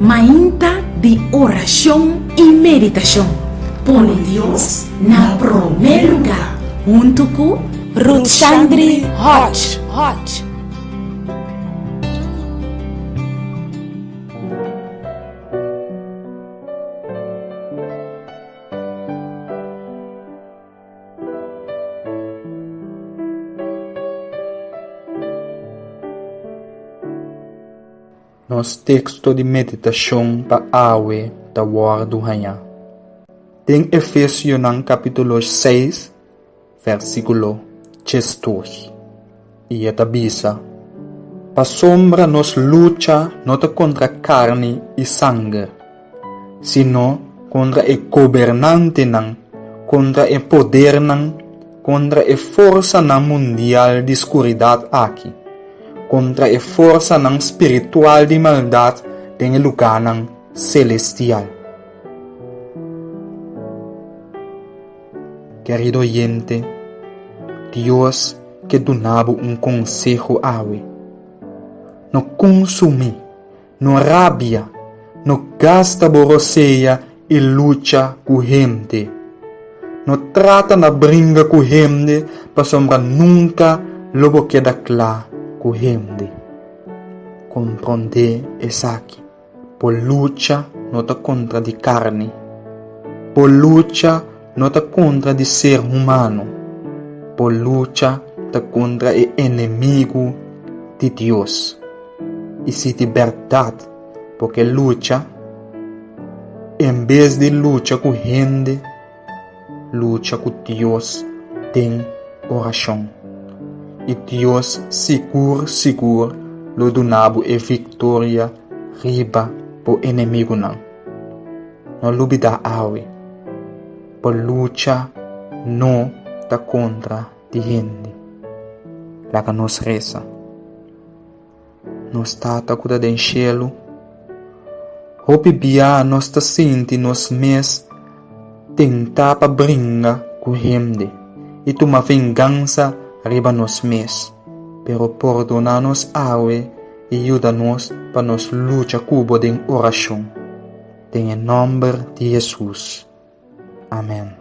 Mainta di orashon i meditashon. Pone Dios na promé lugá huntu ku. Ruthsandri Hodge. Nos teksto di meditashon pa awe ta wòrdu hañá den Efesionan kapítulo seis, vèrsikulo diesdos, i e ta bisa, Pasobra nos lucha no ta kontra karni i sanger, sino kontra e gobernantenan, kontra e podernan, kontra e forsanan mundial di skuridat aki, kontra e forsanan spiritual di maldat den e lugánan selestial. Kerido oyente, Dios ke duna bo un konseho awe. No kunsumí, no rabia, no gasta bo rosea i lucha ku hende. No trata na bringa ku hende pasobra nunka lo bo keda kla ku hende. Komprondé esaki, bo lucha no ta kontra di karni. Bo lucha no ta kontra di ser humano. Bo lucha ta kontra e enemigu di Dios. I si di bèrdat bo ke lucha, en bes di lucha ku hende, lucha ku Dios den orashon. I Dios sigur sigur lo duna bo e viktoria riba bo enemigunan. No lubidá awe, bo lucha no ta kontra di hende. Laga nos resa. Nos Tata ku ta den shelu, hopi bia nos ta sinti nos mes tentá pa bringa ku hende i tuma vengansa riba nos mes. Pero pordoná nos awe i yuda nos pa nos lucha ku bo den orashon. Den e nòmber di Hesus. Amèn.